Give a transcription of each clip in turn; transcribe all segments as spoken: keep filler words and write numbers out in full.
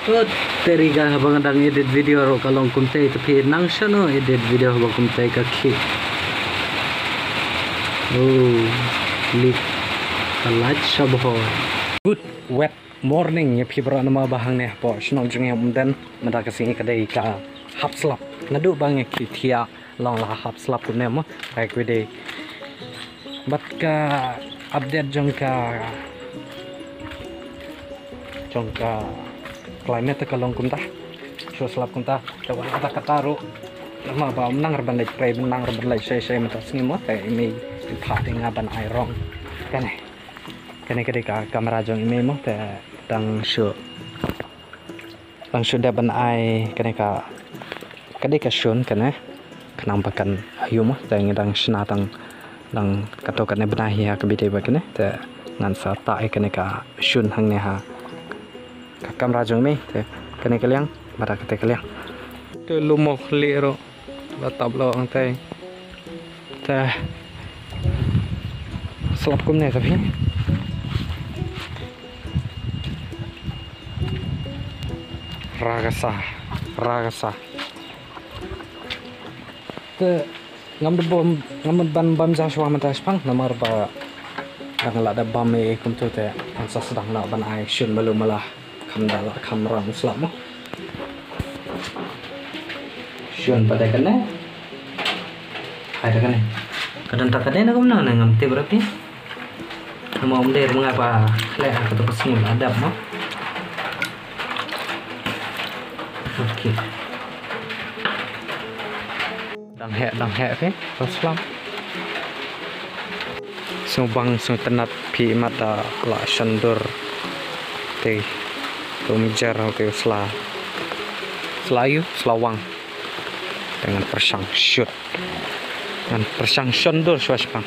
Oh, teri ka, haba nga dang edit video ruh ka long kumtei, te phi nang shano edit video haba kumtei ka khih. Oh, lik ka lait sha bhoi. Good wet morning ïa phi baroh, namar ba hangne hapoh shnong jong ngi Umden mynta ka sngi ka dei ka hap slap. Naduh ba ngi khie thiah long la hap slap kumne mo. Ai kwah dei. Bad ka update jong ka, jong ka climate ka long kumta. Shu slap kumta. Te wat la kata ruh, namar ba ym nang re ban leit prei, ym nang re ban leit shai shai mynta sngi mo, te i mei i phah ïa nga ban ai rong. Kane, kane ka dei ka kamra jong i mei mo, te dang shu, dang shu dep ban ai kane ka, ka dei ka shun kane. Khnang ba kan ïoh mo, te ngi dang shna tang, dang kato kane bnai hi ha ka bynta ba kane, te ngan sa tah ïa kane ka shun hangne ha ka kamra jong i mei, te kane ka liang bad kata ka liang. Te lum mo khlieh ruh. Ba tap lo ang tai. Te slap kumne te phi. Ragasa, ragasa. Te ngam da bam, ngam da ban bam ja shuwa mynta shipang namar ba dang la da bam ïa kumto te ngan sa sdang noh ban ai shun malu mala. Kham da la kham rang slap mo. Shun pat da kane. Hai da kane. Ka don ta kane na kumno ne ngam tip ra phi. Namar ym dei ma nga ba khleh ha kato ka sngi ba la dep mo. Okay. Dang heh, dang heh phi, to slap. Sngewbang sngewtynnat phi imat da la shon dur. Te to mijar te u sla. Sla ïu, sla wang. Te ngan pyrshang shut. Ngan pyrshang shon dur shuwa shipang.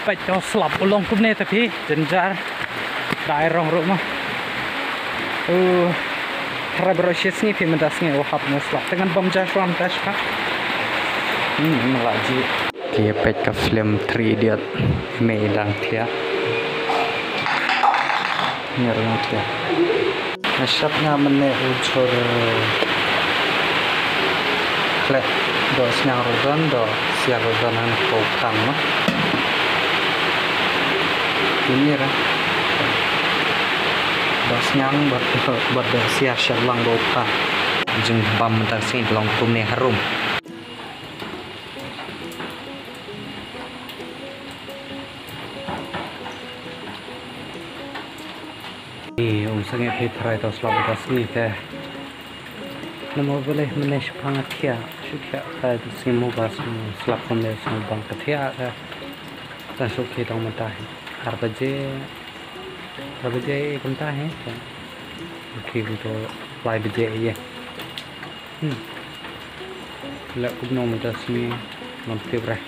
Peit to slap u long kumne te phi, jynjar. Dei rong ruh mo. U, tharai baroh shi sngi phi mynta sngi u hap ne slap. Te ngan bam ja shuwa mynta shipang. Hmm, la ji. Ki peit ka film Three Idiot, i mei i dang thiah. Ngi ruh ngi thiah. Nga shad nga mynne u jhur khleh, doh sniang ruh don, doh sia ruh don, hangne ko khang mo. Kine ra. Doh sniang bad, bad doh sia shad lang ko khang. Jingbam mynta ka sngi long kumne harum. Ï, ym sangeh phi tharai to slap mynta ka sngi te. Namar balei mynne shipang nga thiah, shu thiah ka sngi mo ba shu slap kumne shu bang ka thiah ka. Tang shu khie tang mynta hi ar baje, ar baje kumta hi. Khie kumto lai baje ïa. Hmm. Leh kumno mynta sngi ngam tip re.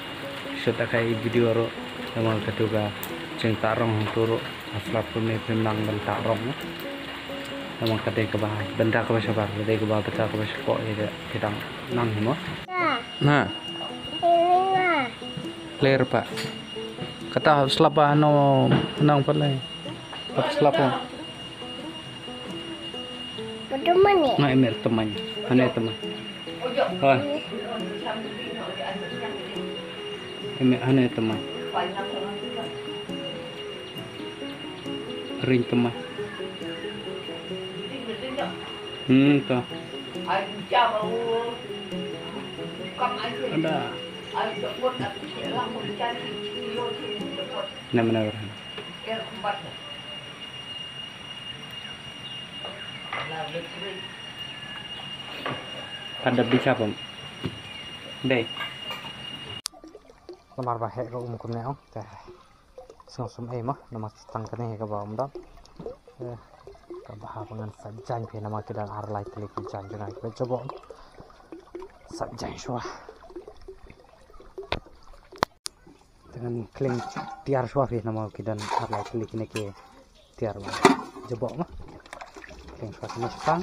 Shu tah kai video ruh namar katu ka jingtah rong hangtu ruh. Nga slap kumne phim nang ban tah rong. Namar ka dei kaba bynta kaba shabar, ka dei kaba bynta kaba shapoh ïa ka dang nang hi mo. Na. Ler pa. Kata hap slap ba hano nang pat lei. Hap slap ba. Nga emer teman. Hane teman. Hoi. Emer hane teman. Ring teman. Hmm, to. Ada. Nama nama. Pada bisa pun. Dei. Namar ba heh ka um kumne ong. Te. Sngewsum ei mo, namar tang kane kaba um dam. Eh, kaba ha ba ngan sa jan phi namar ki dang ar lai tylli ki jan jong nga kiba jabo. Sa jan shuwa. Te ngan khlem tiar shuwa phi namar ki dang ar lai tylli kine ki Tiar ba jabok ma. Teng pas mustang.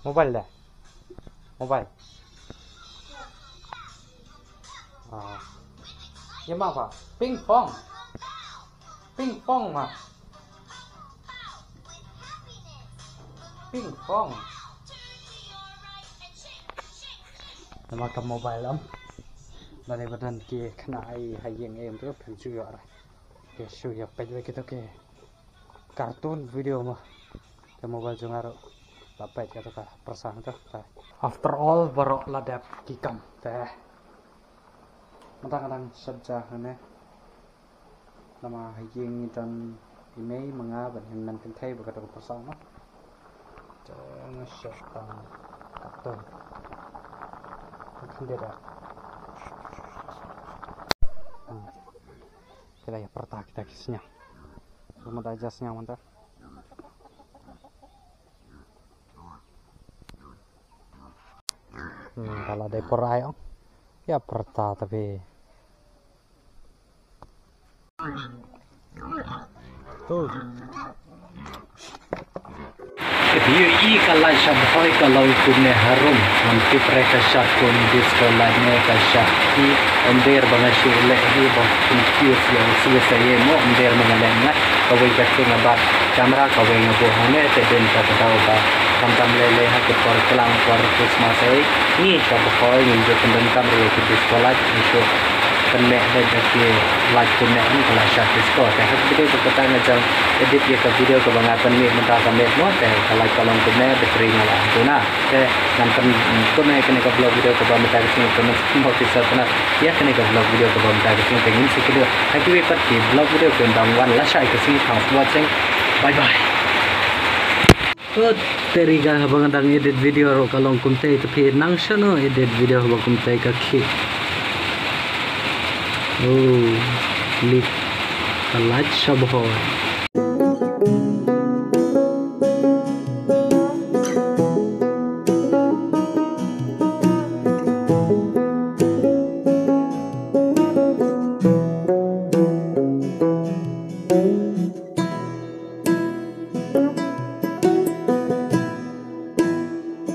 Mobile da? Mobile. Ah. Ïa ma ba? Ping pong. Ping pong ma. Ping pong. Namar ka mobile am. Lane ba don ki khynnah ai ha ïing em tu phin shu ïoh ra. Ki shu ïoh peit wei kito ki cartoon video ma. Te mobile jong nga ruh la peit kato ka pyrsa to. Te after all baroh la dep ki kam te. Mynta nga dang shet ja hangne. Namar ha ïing ngi don i mei ma nga bad i hynmen kynthei bad kato ka pyrsa ma. Te nga shet tang kato. Khyndiat. Hmm. Te la ïa pyrta kita ki sniang. Lada da ja sniang mynta. Hmm, ka la dei por ai ong. Ïa pyrta tapi. Tu. Ka dei ïa ka light sha Bhoi ka long kumne harum. Ngam tip re ka shad kum disco light ne ka shad ki. Ym der ba nga shu leh hi ba confuse ïa u sngewsih ïa mo, ym der ba nga leh nga. Kawei ka thing nga bat camera, kawei nga buh hangne, te dei ka daw ba khamtam lei lei ha ki por klang por Christmas ei. Ngi sha Bhoi ngin ju pyndonkam ïa ki disco light, ngi shu pynmih leit da ki light kumne, ngi ka la shad disco. Te ha ka video kata nga jam edit ïa ka video kaba nga pynmih mynta ka miet mo, te ka light ka long kumne, battery nga la duna. Te ngan pynkut noh ïa kane ka vlog video kaba mynta ka sngi, kumno sngewbha phi sa pynap ïa kane ka vlog video kaba mynta ka sngi. Te ngin sa ïakynduh ha kiwei pat ki vlog video kiban wan lashai ka sngi. Thanks for watching. Bye bye. Hot, te riga haba nga dang edit video ruh ka long kumtei, te phi nang shano edit video haba kumtei ka khih. Oh, lit ka light sha Bhoi.